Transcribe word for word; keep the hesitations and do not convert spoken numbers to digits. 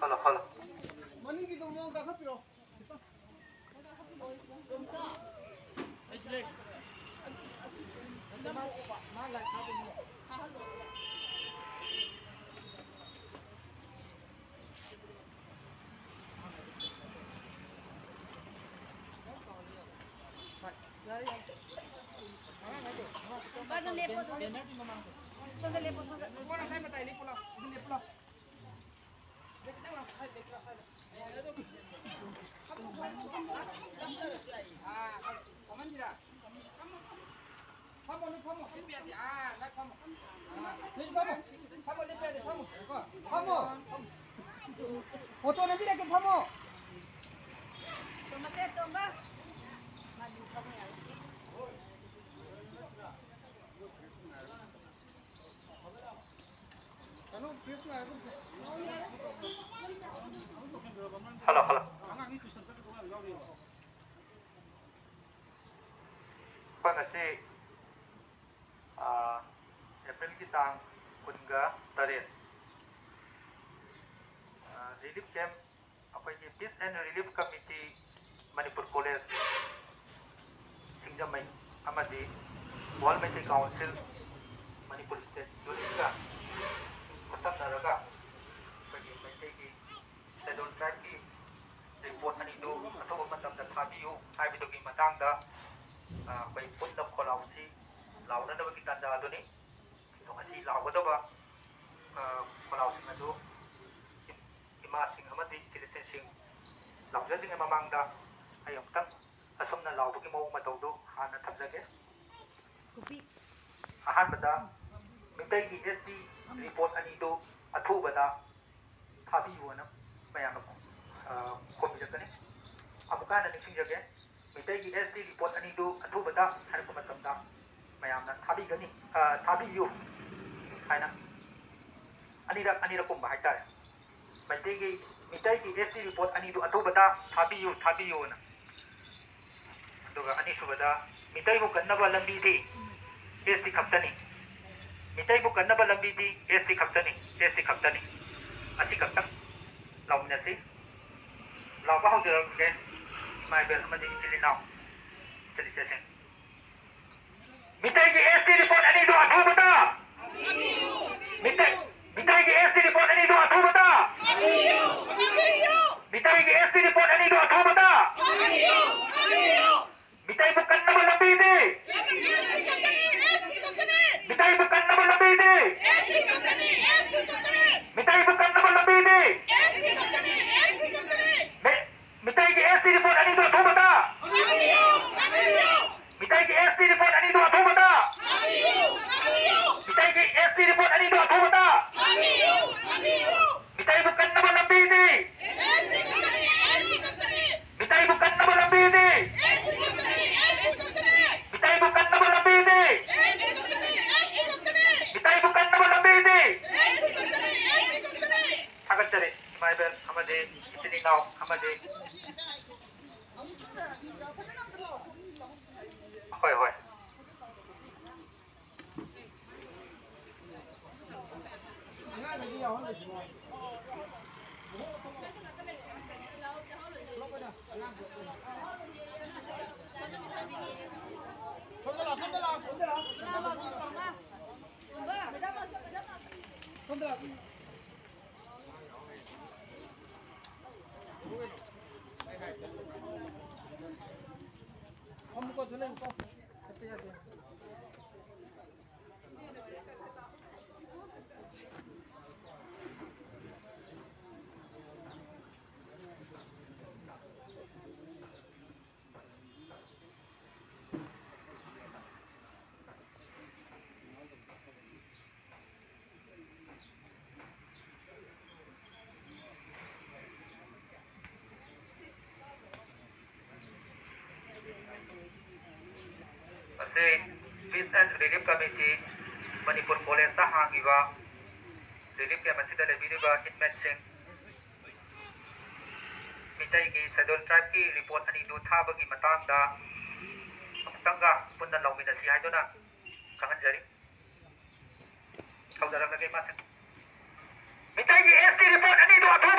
Hello, hello. ꯁꯣꯝꯗ ꯂꯦꯞꯄꯣ, ꯑꯗꯨꯝ꯫ ꯁꯣꯝꯗ ꯂꯦꯞꯄꯣ, ꯁꯣꯝꯗ꯫ ꯐꯝꯃꯣ, ꯅꯣꯏ ꯐꯝꯃꯣ꯫ ꯂꯦꯞꯄ ꯌꯥꯗꯦ꯫ ꯑꯥ, ꯅꯣꯏ ꯐꯝꯃꯣ꯫ ꯑꯥ, ꯅꯣꯏꯁꯨ ꯐꯝꯃꯣ꯫ ꯐꯝꯃꯣ, ꯂꯦꯞꯄ ꯌꯥꯗꯦ꯫ ꯐꯝꯃꯣ꯫ ꯐꯝꯃꯣ꯫ ꯐꯣꯇꯣ ꯅꯝꯕꯤꯔꯛꯀꯦ, ꯐꯝꯃꯣ꯫ ꯇꯣꯝꯕꯁꯦ, ꯇꯣꯝꯕ꯫ ꯃꯥꯗꯤ ꯐꯝꯃꯣ ꯌꯥꯔꯣꯏ꯫ Hello, hello. ꯑꯩꯈꯣꯏ ꯉꯁꯤ, ꯑ, ꯑꯦꯄ꯭ꯔꯤꯜꯒꯤ ꯇꯥꯡ ꯀꯨꯟꯒ ꯇꯔꯦꯠ, ꯑ, relief camp ꯑꯩꯈꯣꯏꯒꯤ Peace and Relief Committee, Manipur college ꯁꯤꯡꯖꯃꯩ ꯑꯃꯗꯤ World Meitei Council, Manipur State Unitꯀ ꯈꯨꯠꯁꯝꯅꯔꯒ ꯑꯩꯈꯣꯏꯒꯤ ꯃꯩꯇꯩꯒꯤ Scheduled Tribeꯀꯤ report ꯑꯅꯤꯗꯨ ꯑꯊꯨꯕ ꯃꯇꯝꯗ ꯊꯥꯕꯤꯌꯨ ꯍꯥꯏꯕꯗꯨꯒꯤ ꯃꯇꯥꯡꯗ, ꯑ, ꯑꯩꯈꯣꯏ ꯄꯨꯟꯅ ꯈꯣꯜꯂꯥꯎꯁꯤ ꯂꯥꯎꯅꯅꯕꯒꯤ ꯇꯥꯟꯖꯥ ꯑꯗꯨꯅꯤ꯫ ꯑꯗꯣ ꯉꯁꯤ ꯂꯥꯎꯒꯗꯕ, ꯑ, ꯈꯣꯜꯂꯥꯎꯁꯤꯡ ꯑꯗꯨ ꯏꯃꯥꯁꯤꯡ ꯑꯃꯗꯤ ꯏꯆꯤꯜ ꯏꯅꯥꯎꯁꯤꯡ ꯂꯥꯎꯖꯗ꯭ꯔꯤꯉꯩ ꯃꯃꯥꯡꯗ ꯑꯩ ꯑꯃꯨꯛꯇꯪ ꯑꯁꯨꯝꯅ ꯂꯥꯎꯕꯒꯤ ꯃꯑꯣꯡ ꯃꯇꯧꯗꯨ ꯍꯥꯟꯅ ꯊꯝꯖꯒꯦ꯫ ꯑꯍꯥꯟꯕꯗ, ꯃꯤꯇꯩꯒꯤ S T report ꯑꯅꯤꯗꯨ ꯑꯊꯨꯕꯗ ꯊꯥꯕꯤꯌꯨꯅ ꯃꯌꯥꯝꯅ, ꯑ, ꯈꯣꯝꯕꯤꯔꯛꯀꯅꯤ꯫ ꯑꯃꯨꯛꯀ ꯍꯟꯅ ꯅꯤꯡꯁꯤꯡꯖꯒꯦ, ꯃꯤꯇꯩꯒꯤ S T report ꯑꯅꯤꯗꯨ ꯑꯊꯨꯕꯗ ꯍꯥꯏꯔꯛꯄ ꯃꯇꯝꯗ ꯃꯌꯥꯝꯅ ꯊꯥꯕꯤꯒꯅꯤ, ꯑ, ꯊꯥꯕꯤꯌꯨ ꯍꯥꯏꯅ ꯑꯅꯤꯔꯛ ꯑꯅꯤꯔꯛ ꯀꯨꯝꯕ ꯍꯥꯏꯇꯥꯔꯦ꯫ ꯃꯩꯇꯩꯒꯤ, ꯃꯤꯇꯩꯒꯤ S T report ꯑꯅꯤꯗꯨ ꯑꯊꯨꯕꯗ ꯊꯥꯕꯤꯌꯨ, ꯊꯥꯕꯤꯌꯨꯅ꯫ ꯑꯗꯨꯒ ꯑꯅꯤꯁꯨꯕꯗ, ꯃꯤꯇꯩꯕꯨ ꯀꯟꯅꯕ ꯂꯝꯕꯤꯗꯤ S T ꯈꯛꯇꯅꯤ꯫ ꯃꯤꯇꯩꯕꯨ ꯀꯟꯅꯕ ꯂꯝꯕꯤꯗꯤ S T ꯈꯛꯇꯅꯤ, S T ꯈꯛꯇꯅꯤ꯫ ꯑꯁꯤ ꯈꯛꯇꯪ꯫ ꯂꯥꯎꯃꯤꯟꯅꯁꯤ꯫ ꯂꯥꯎꯕ ꯍꯧꯖꯔꯛꯂꯒꯦ꯫ ꯏꯃꯥ ꯏꯕꯦꯜ ꯑꯃꯗꯤ ꯏꯆꯤꯜ ꯏꯅꯥꯎ, ꯏꯆꯜ ꯏꯆꯦꯁꯤꯡ꯫ ꯃꯤꯇꯩꯒꯤ S T report ꯑꯅꯤꯗꯨ ꯑꯊꯨꯕꯗ! ꯃꯤꯇꯩ-, ꯃꯤꯇꯩꯒꯤ S T report ꯑꯅꯤꯗꯨ ꯑꯊꯨꯕꯗ! ꯃꯤꯇꯩꯒꯤ S T report ꯑꯅꯤꯗꯨ ꯑꯊꯨꯕꯗ! ꯃꯤꯇꯩꯕꯨ ꯀꯟꯅꯕ ꯂꯝꯕꯤꯗꯤ! ꯃꯤꯇꯩꯕꯨ ꯀꯟꯅꯕ ꯂꯝꯕꯤꯗꯤ! ꯃꯤꯇꯩꯕꯨ ꯀꯟꯅꯕ ꯂꯝꯕꯤꯗꯤ! ꯃꯤ-, ꯃꯤꯇꯩꯒꯤ S T report ꯑꯅꯤꯗꯨ ꯑꯊꯨꯕꯗ! ꯃꯤꯇꯩꯒꯤ S T report ꯑꯅꯤꯗꯨ ꯑꯊꯨꯕꯗ! ꯃꯤꯇꯩꯒꯤ S T report ꯑꯅꯤꯗꯨ ꯑꯊꯨꯕꯗ! ꯃꯤꯇꯩꯕꯨ ꯀꯟꯅꯕ ꯂꯝꯕꯤꯗꯤ! ꯃꯤꯇꯩꯕꯨ ꯀꯟꯅꯕ ꯂꯝꯕꯤꯗꯤ! ꯃꯤꯇꯩꯕꯨ ꯀꯟꯅꯕ ꯂꯝꯕꯤꯗꯤ! ꯃꯤꯇꯩꯕꯨ ꯀꯟꯅꯕ ꯂꯝꯕꯤꯗꯤ! ꯊꯥꯒꯠꯆꯔꯤ, ꯏꯃꯥ ꯏꯕꯦꯜ ꯑꯃꯗꯤ ꯏꯆꯤꯟ ꯏꯅꯥꯎ ꯑꯃꯗꯤ꯫ ꯍꯣꯏ, ꯍꯣꯏ꯫ ꯃꯁꯤ Peace and Relief Committee, Manipur ꯀꯣꯂꯦꯖꯇ ꯍꯥꯡꯉꯤꯕ relief camp ꯑꯁꯤꯗ ꯂꯩꯕꯤꯔꯤꯕ inmateꯁꯤꯡ, ꯃꯤꯇꯩꯒꯤ Scheduled Tribeꯀꯤ report ꯑꯅꯤꯗꯨ ꯊꯥꯕꯒꯤ ꯃꯇꯥꯡꯗ ꯑꯃꯨꯛꯇꯪꯒ ꯄꯨꯟꯅ ꯂꯥꯎꯃꯤꯟꯅꯁꯤ ꯍꯥꯏꯗꯨꯅ ꯈꯪꯍꯟꯖꯔꯤ꯫ ꯍꯧꯖꯔꯛꯂꯒꯦ ꯏꯃꯥꯁꯤꯡ꯫ ꯃꯤꯇꯩꯒꯤ S T report ꯑꯅꯤꯗꯨ ꯑꯊꯨꯕ